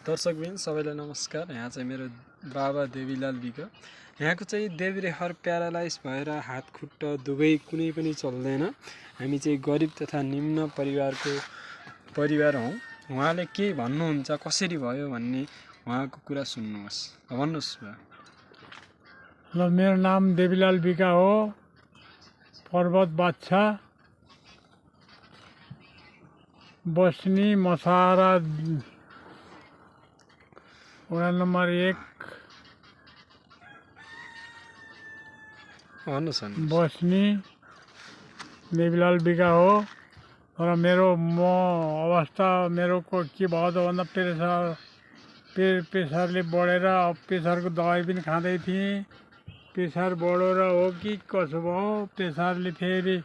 दर्शकबिन सबैलाई नमस्कार। यहाँ चाहिँ मेरो बाबा देवीलाल विक। यहाँको चाहिँ देब्रेहर प्यारालाइज भएर हात खुट्टा दुवै कुनै पनि चल्दैन। हामी चाहिँ गरिब तथा निम्न परिवार हौँ। उहाँले के भन्नुहुन्छ, कसरी भयो भन्ने उहाँको कुरा सुन्नुहोस्। भन्नुहोस् बा। ल, मेरो नाम देवीलाल विका हो, पर्वत बादशाह, बस्नी मसारा वडा नम्बर 1, बस्नी देवीलाल विका हो। र मेरो अवस्था को के भयो त भन्दा प्रेसरले बढेर प्रेसरको दबाई पनि खाँदै थिएँ। प्रेसर बढेर हो कि कसो भयो, प्रेसरले फेरि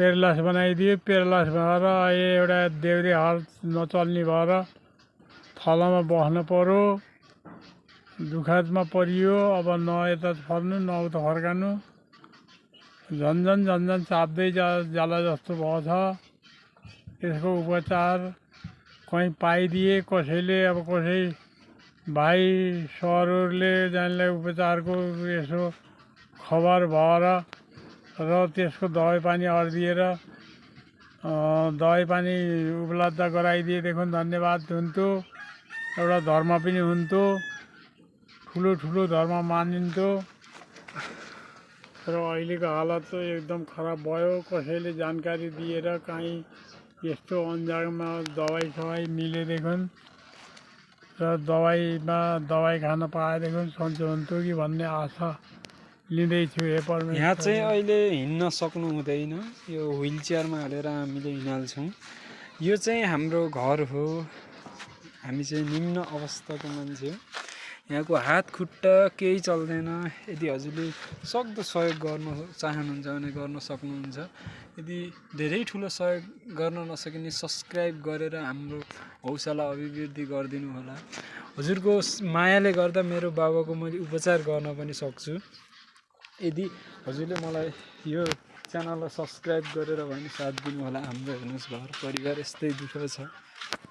पेरालाइस बनाइदियो। पेरालाइस भएर एउटा देब्रे हात नचल्ने भएर थलामा बस्नु पर्यो। दुःखमा परियो। अब न यता फर्नु न उता फर्कानु, झन्झन चाप्दै जाला जस्तो भएछ। यसको उपचार कहीँ पाइदिए कसैले, अब कसै भाइ सरहरूले जहाँलाई उपचारको यसो खबर भएर र त्यसको दबाई पानी अर्दिएर दबाई पानी उपलब्ध गराइदिएदेखि धन्यवाद हुन्थ्यो। एउटा धर्म पनि हुन्थ्यो, ठुलो धर्म मानिन्थ्यो। र अहिलेको हालत चाहिँ एकदम खराब भयो। कसैले जानकारी दिएर कहीँ यस्तो अन्जानमा दबाई सबाई मिलेदेखि र दबाई खान पाएदेखि सन्चो हुन्थ्यो कि भन्ने आशा लिँदैछु। हे परमेश्वर। यहाँ चाहिँ अहिले हिँड्न सक्नु हुँदैन। यो व्हिल चेयरमा हालेर हामीले हिँडाल्छौँ। यो चाहिँ हाम्रो घर हो। हामी चाहिँ निम्न अवस्थाको मान्छे हो। यहाँको हात खुट्टा केही चल्दैन। यदि हजुरले सक्दो सहयोग गर्न चाहनुहुन्छ भने गर्न सक्नुहुन्छ। यदि धेरै ठुलो सहयोग गर्न नसकिने सब्सक्राइब गरेर हाम्रो हौसला अभिवृद्धि गरिदिनु होला। हजुरको मायाले गर्दा मेरो बाबाको मैले उपचार गर्न पनि सक्छु। यदि हजुरले मलाई यो च्यानललाई सब्सक्राइब गरेर भने साथ दिनु होला। हाम्रो हेर्नुहोस् घर परिवार यस्तै दुःख छ।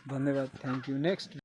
धन्यवाद, थ्याङ्क यू। नेक्स्ट